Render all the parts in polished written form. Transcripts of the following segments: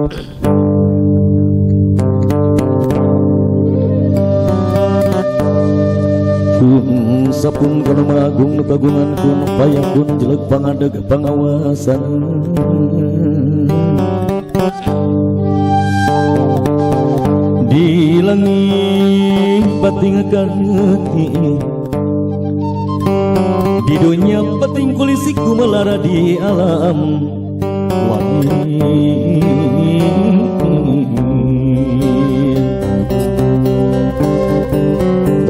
Kun sapun kana magung nu kagungan kun payakun jelek pangadeg pangawasan di langit pating karti di dunia pating kulisik gumelara di alam wani.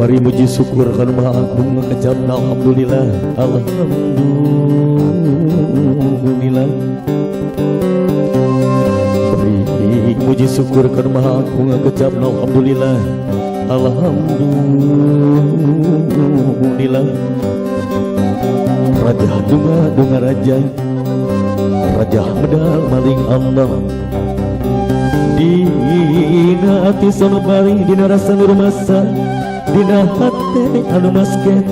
Mari muji syukur kana Maha Agung kecapna alhamdulillah alhamdulillah. Mari muji syukur kana Maha Agung kecapna alhamdulillah alhamdulillah. Raja dunga dunga raja raja medal maling Allah dina ati sono bari dina rasa nur masa dina hati anu masket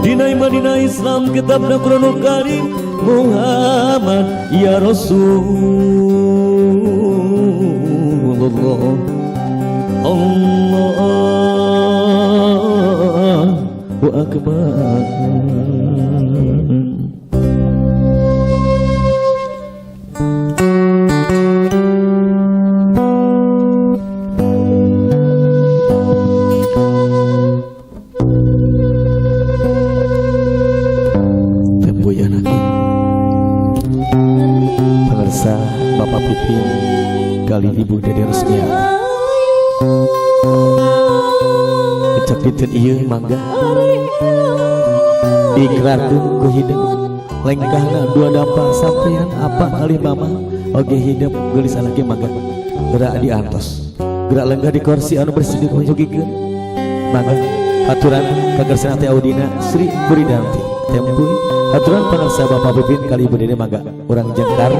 dina iman dina Islam kitabna Quranul Karim Muhammad ya Rasulullah. Allahu Akbar. Pangarsa Bapak Pipin kali Ibu Dede Resmiati kecap dinten ieu mangga ikrarkeun ku hidup lengkahna dua dampak sampean apa kali mama oge hidup geulis lagi mangga gerak diantos gerak lenggah di kursi anu bersih dikonyogikeun mangga aturan kagersan teh Audina Sri Puridanti tempuy aturan pangarsa Bapak Pipin kali Ibu Dede mangga urang jengkar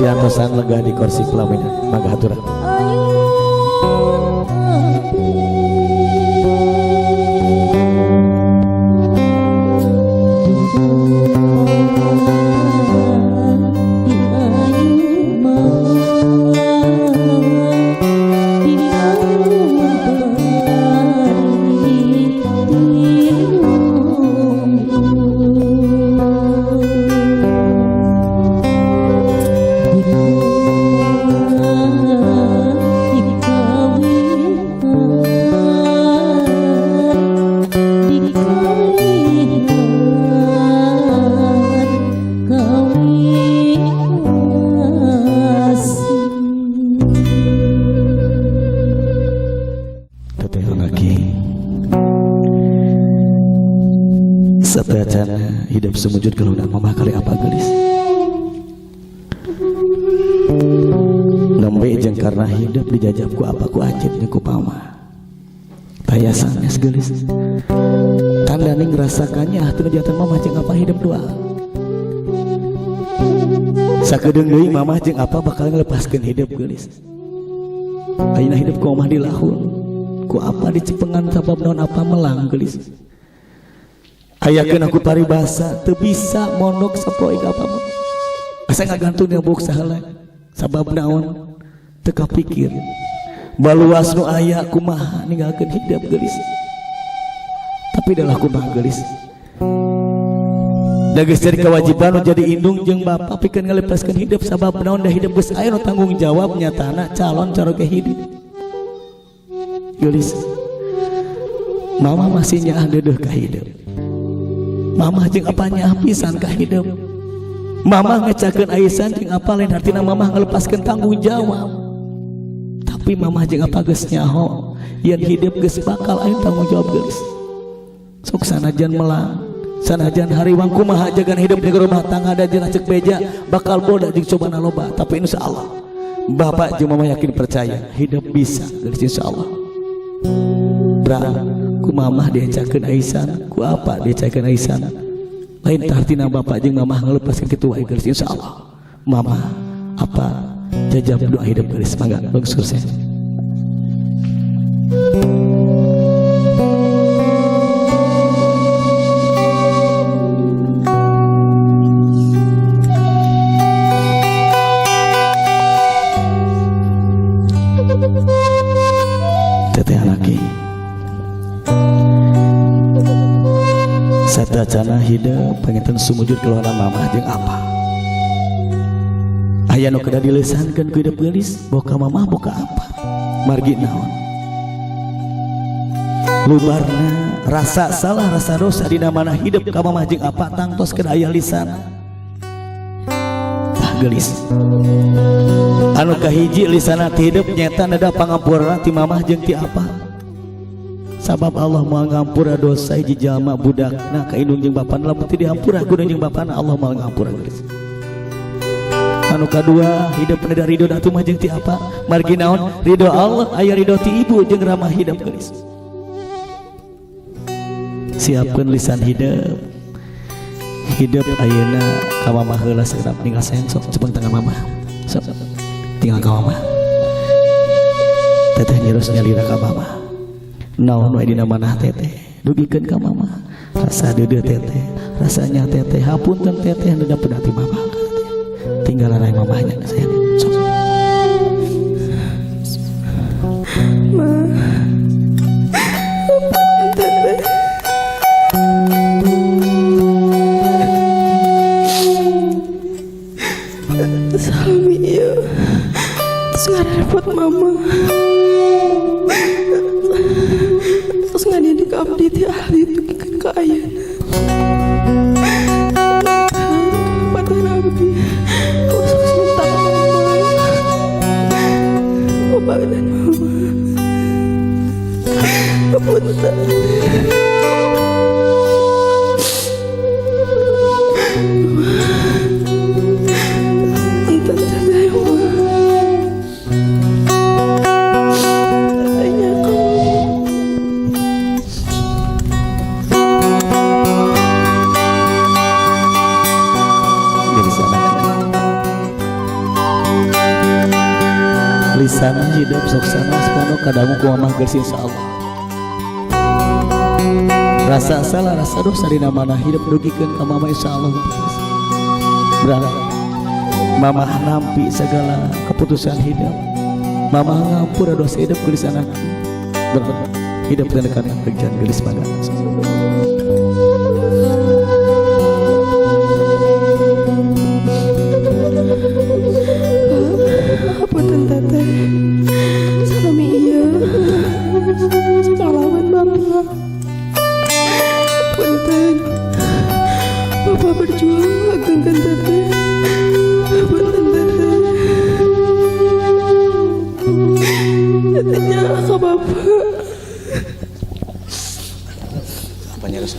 diantosan lenggah di kursi pelaminan mangga aturan. Hidup semujud kalau mama kali apa gelis nembe jeung karena hidup dijajab ku apa ku acit ku pama taya sanes gelis tanda ning rasakannya teu ngejatan mama jeung apa hidup dua sakedeung deui mama jeung apa bakal ngelepaskeun hidup gelis ayeuna hidup ku mama dilahun ku apa dicepengan sabab naon apa melang gelis ayakeun aku paribasa teu bisa mondok sapoe ka apa asa ngagantung dina buuk saheula sabab naon teu kapikir baluas nu aya kumaha ninggalkeun hidup geulis tapi dalah kumaha geulis da geus jadi kewajiban nu jadi indung jeung bapa pikeun ngalepaskeun hidup sabab naon da hidup geus aya nu tanggung jawab nyatana calon caroge hidup geulis mama masih nyaah deudeuh ka hidup. Mama jeung apa nyaah pisan ka hidup. Mama ngecakeun aisan jeung apa lain hartina mama ngalepaskeun tanggung jawab. Tapi mama jeung apa geus nyaho yen hidup geus bakal aya tanggung jawab geus. Sok sanajan melang, sanajan hariwang kumaha jagan hidup di rumah tangga da jeung cek beja bakal boda jeung cobana loba, tapi insyaallah bapak jeung mama yakin percaya hidup bisa geus insyaallah. Bra ku mamah diacakeun aisan, ku apa diacakeun aisan. Lain tartina bapak jeung mamah ngalepaskeun kitu wae geus insyaallah. Mama apa jajab doa hidup geus mangga lungsur saya. Satacana hidup panginten sumujud keluaran mamah jeung apa. Aya nu kedah dilesankeun ku hidup geulis, boka mamah boka apa. Margi naon? Lubarna rasa salah rasa dosa dina mana hidup ka mamah jeung apa tangtos kedah aya lisan. Tah geulis. Anu kahiji lisana ti hidup nyata neda pangampurana ti mamah jeung ti apa. Sabab Allah moal ngampura dosa hiji jalma budakna ka indung jeung bapana lamun teu dihampura ku indung jeung bapana Allah moal ngampura geus. Anu kadua hidup neda ridho atuh mah jeung ti apa? Margi naon? Ridho Allah aya ridho ti ibu jeung ramah hidup geus. Siapkeun lisan hidup. Hidup ayeuna ka mamah heula sakedap ninggal sayang sok cepeng tangan mamah. Sok tinggal ka mamah. Teteh nyerus nyalira ka mamah. Naon wae dina manah teteh dugikeun ka mama rasa deudeuh teteh rasanya teteh hapunten teteh nu dapet hati mama tinggal rai mamahnya sayang sok. Ma, hapunten teteh. Salami ieu terus ngarepot mama. Terus ngadidik abdi ti ahli dugikeun ka ayeuna. Kalepatan abdi khusus minta ka mama. Bapak dan mama. Hapunten. Punten teteh mah. Tetehnya kamu. Geus anak. Lisan hidup sok sanas pondok kadamu ku mamah geus insyaallah. Rasa salah rasa dosa dina mana hidup dugikeun ka mama insyaallah. Berharap mamah nampi segala keputusan hidup. Mamah ngampura dosa hidup geulis anak. Berharap hidup tenekan kerjaan geulis mangga. Hapunten teteh. Salami ieu ngalawan bapak. Punten. Bapak berjuang agengkeun teteh. Punten teteh. Tetehnya ka bapak. Apa nyerus?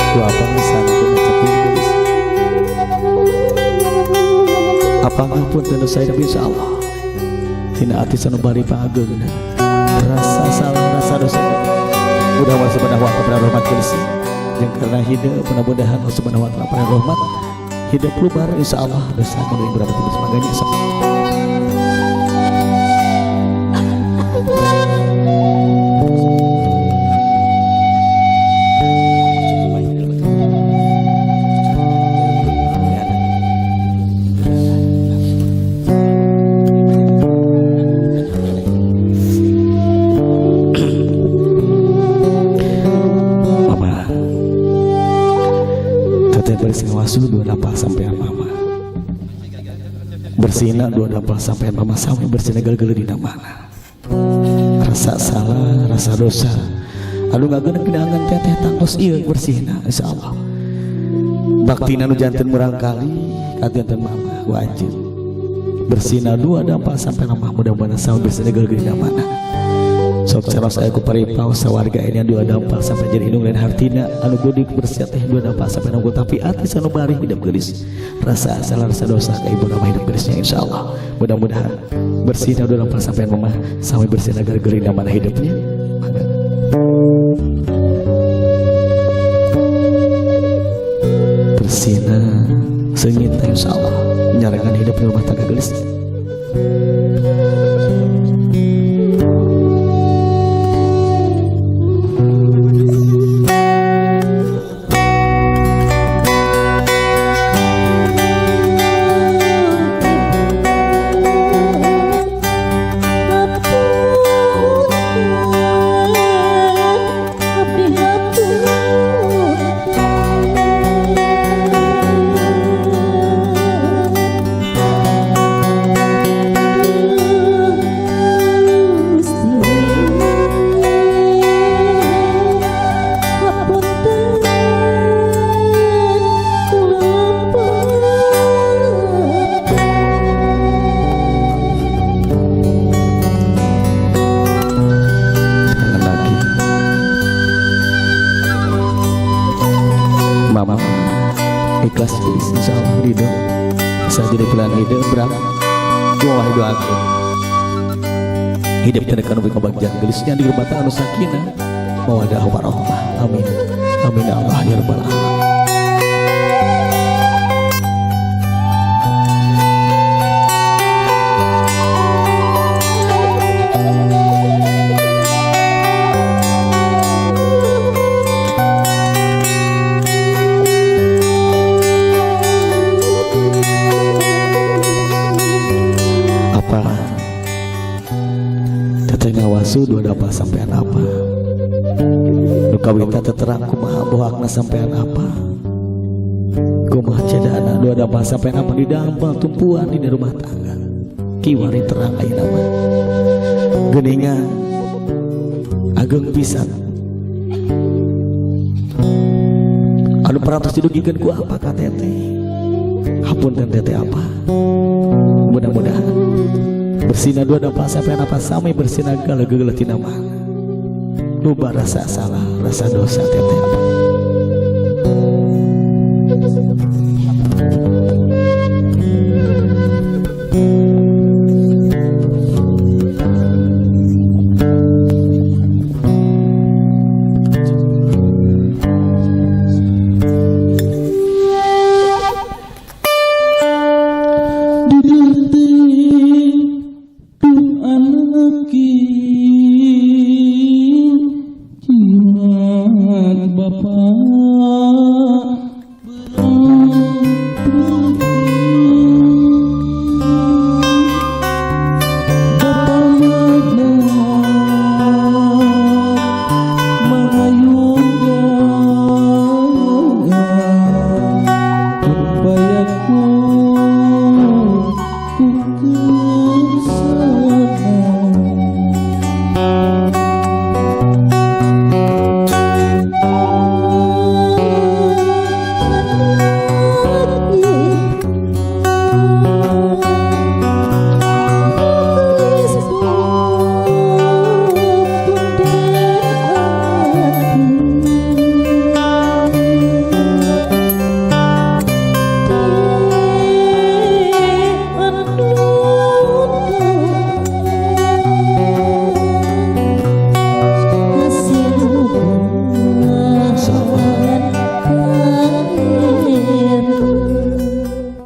Ku apa lisan ku ngecepin geus. Apa ngapunten dosa hidup insyaallah. Tina ati sanubari pangageungna. Rasa salah rasa dosa. Mudah-mudahan subhanahu wa ta'ala rahmat geus. Jeung karena hidup mudah-mudahan Allah subhanahu wa ta'ala rahmat hidup lubar insyaallah dosa kami berapa tiba semanganya insyaallah. Mama, teteh bersih ngawasu dua dampal sampean mama. Bersihna dua dampal sampean mama sampai bersihna gel-gel dina mana. Rasa salah, rasa dosa. Anu ngageuna kedangan teteh tangtos ieu bersihna insyaallah. Baktina nu janten murangkali kajanten mama wajib. Bersihna dua dampal sampai mama mudah-mudahan sampai bersihna gel-gel dina mana. Sok saros aya ku paripau sawarga ini dua dampal sampai jadi indung lain hartina anu gudik bersih teh dua dampal sampai nunggu tapi ati sanubari hidup geulis. Rasa salah rasa dosa ka ibu nama hidup geulisnya insyaallah. Mudah-mudahan bersih dua dampal sampai mama sampai bersih agar geulis mana hidupnya. Mangga. Bersihna seungit insyaallah nyarengan hidup di rumah tangga geulis. Ampun. Ikhlas tulis, insyaallah ridho. Bisa jadi pilihan hidup berat. Gua doakeun. Hidup teh kana kabagjaan geulisnya di rumah tangga anu sakinah, mawadah warahmah. Amin. Amin ya Allah ya rabbal alamin. Apa teteh ngawasu dua dapat sampean apa nu kawita terang, kumaha bohakna sampean apa, kumaha cedana dua dapat sampean apa di dampal tumpuan di rumah tangga. Kiwari terang ayeuna mah geuningan ageng pisan anu parantos didugikeun ku apa ka teteh. Hapunten teteh apa, mudah-mudahan bersina dua dapat sampean apa sami bersina gala tina mana loba rasa salah, rasa dosa teteh apa.